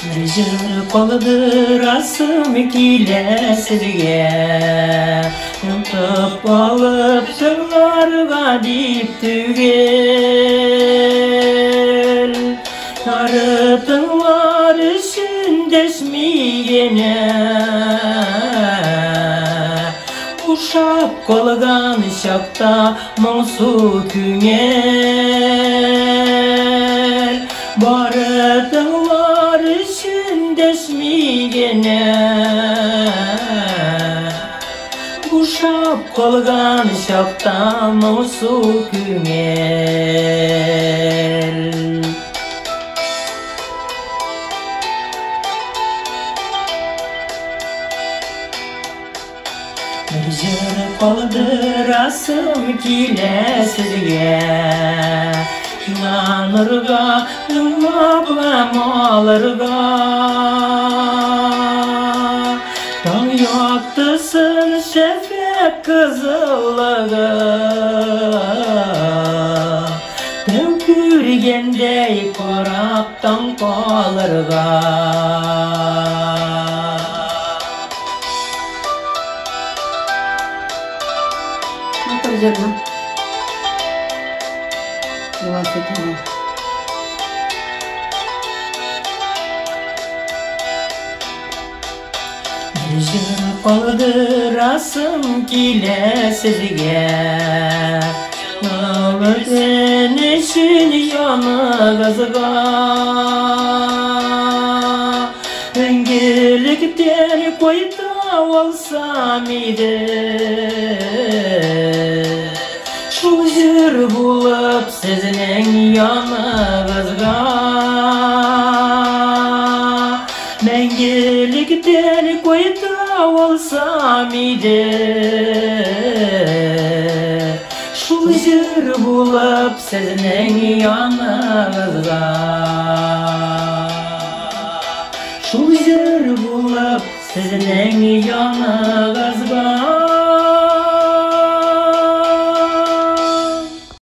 Бер җыр калдырасым килә сезгә, Тотып алып тыңларга дип түгел. Ары тыңлар өчен дәшми генә, Бушап калган чакта моңсу күңел. Бары тыңлар өчен дәшми генә, Бушап калган чакта моңсу күңел. Бер җыр калдырасым килә сезгә, Инанырга, тыңлап гам алырга. Таң яктысын шәфәкъ кызыллыгы, Тәү күргәндәй карап таң калырга. Матур җырны. Еласы килә. Бер җыр калдырасым килә сезгә, Өтен өчен яныгызга. Мәңгелектән кайта алсам иде, Шул җыр булып сезнең яныгызга. Мәңгелектән кайта алсам иде, Шул җыр булып сезнең яныгызга. Шул җыр булып сезнең яныгызга.